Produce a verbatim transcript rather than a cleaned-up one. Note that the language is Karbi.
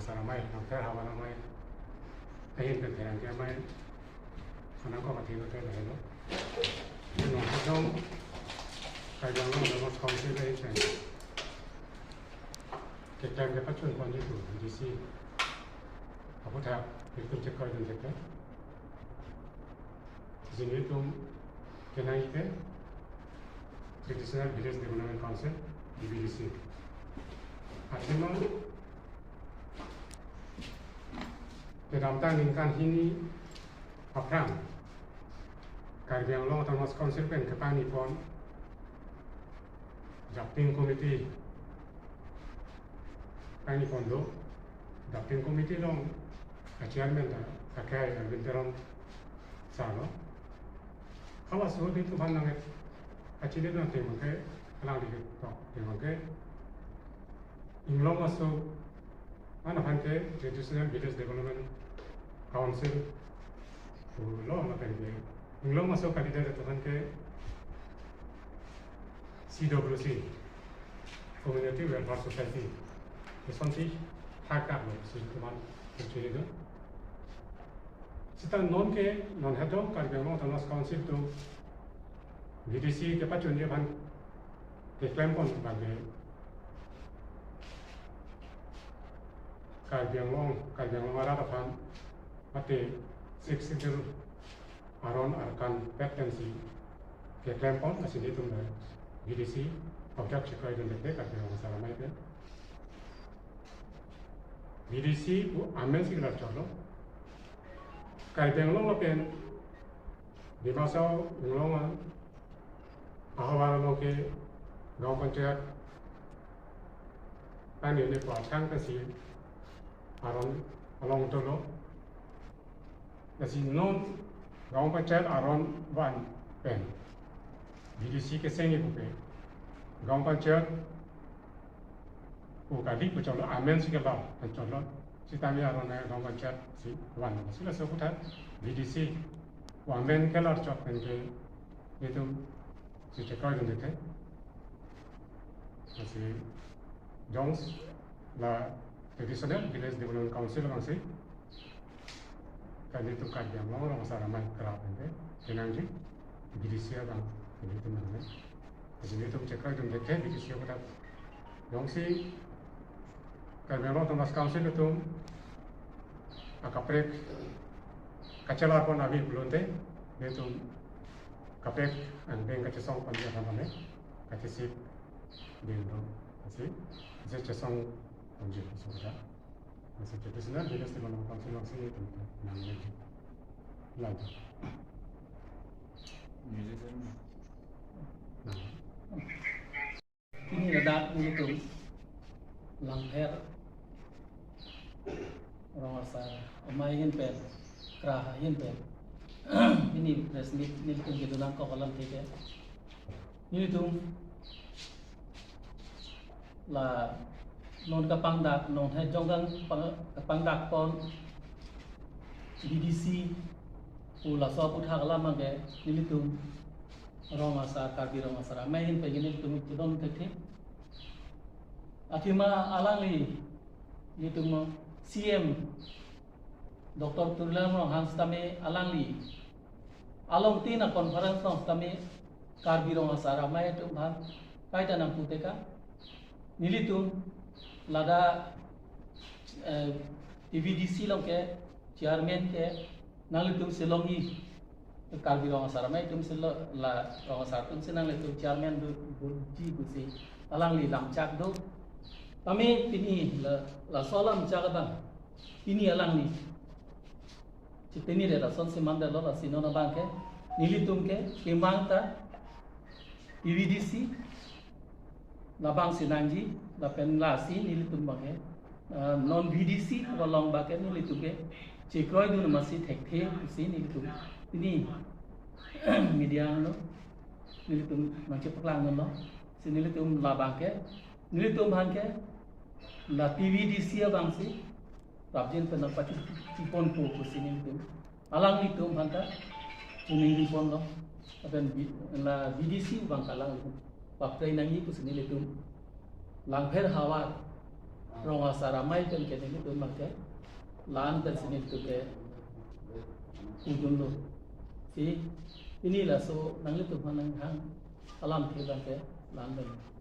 Asar Amei, Langpher Havar Amei ahin pen pherangke amei anang ko kathi ko te lahelo. Nonhedong Karbi Anglong Autonomous Council ahin pen keklem kepachun ponji pu V D C aputhak nelitum chekroidun thekthe. Lasi nelitum kenangji ke Traditional Village Development Council, T V D C. Athema kedamtang ningkan hini aphrang Karbi Anglong Autonomous Council pen kepangni pon drafting committee pangni pon do. Drafting committee along a chairman ta akai Arvind Teron sir lo. Halaso nelitum aphan nang kachini nang tema ke, alangli ketok tema ke, Inglong aso aphan ke Traditional Village Development Council pulo, lapen ke Inglong aso kalidet atum aphan ke C W C, Community Welfare Society, kesonsi thakthak lo si nelitum aphan kachinidun. Seta non ke, nonhedong Karbi Anglong Autonomous Council atum V D C kepachunji aphan keklem pon abang ke Karbi Anglong, Karbi Anglong arat aphan mate Sixth Schedule aron arkan pet pensi keklem pon, lasi nelitum V D C aputhak chekroidun thekthe Karbi Anglong Asar Amei pen. V D C pu amen si kelar chotlo. Karbi Anglong lapen Dima Hasao Inglong ahavar along ke Gaon Panchayat ani ne pathang kasi aron along dolo. Lasi non Gaon Panchayat aron van pen V D C kesengji puke Gaon Panchayat pu kali pu chotlo, amen si kelar pen chotlo. Sitame aron a Gaon Panchayat si van. Lasi laso aputhak V D C pu amen kelar chot pen ke nelitum si chekroidun thekthe. Lasi jongsi la Traditional Village Development Council abang si kali tu Karbi Anglong Rong Asar Amei kra pen ke kenangji V D C abang nelitum nangne. Lasi nelitum chekroidun thekthe V D C aputhak. Jongsi Karbi Anglong Autonomous Council atum akaprek kachelar pon ave pulote, nelitum kaprek angbeng kachesong ponji alam ame, kachesip ding do, lasi, lasi chesong ponji sudah. Lasi Traditional Village Development Council along si nelitum nangne. Lanjut. Nah. Pini ladak nelitum Langpher Rong Asar Amei ahin pen, kra ahin pen, pini press meet nelitum kedun nangkok alamthe ke, nelitum la non kapangdak, non hai jonggang pang-, kapangdak pon V D C pu laso aputhak alam abang ke nelitum Rong Asar, Karbi Rong Asar Amei ahin pen nelitum chedon thekthe. Athema alangli, nelitum C M Doctor Tuliram Ronghang sitame alangli along tin a conference along sitame Karbi Rong Asar Amei atum aphan kaita nangpu teka. Nelitum ladak, eh, T V D C along ke chairman ke nanglitum si longji, Karbi Rong Asar Amei atum si lo, la Rong Asar atum si nanglitum chairman do, doji pusi alangli lamchak do. Tame pini la, laso lamchak abang pini alangli chitini de lason si mandetlo, lasi non abang ke nelitum ke kemang ta T V D C labang si nangji, lapen lasi nelitum abang ke, eh, non V D C along abang ke nelitum ke chekroidun amatsi thekthe pusi nelitum pini media along nelitum nangchepaklang dunlo. Si nelitum labang ke, nelitum aphan ke la T V D C abang si prapjin pen nangpachipon po pusi nelitum alanglitum aphan ta chiningri ponlo. Lapen V-, la V D C abang ke alanglitum paprei nangji pusi nelitum Langpher havar Rong asar amei pen ke nelitum abang ke la-an pensi nelitum ke pudunlo. Si pini laso nanglitum aphan nanghang alamthe abang ke la-an pen.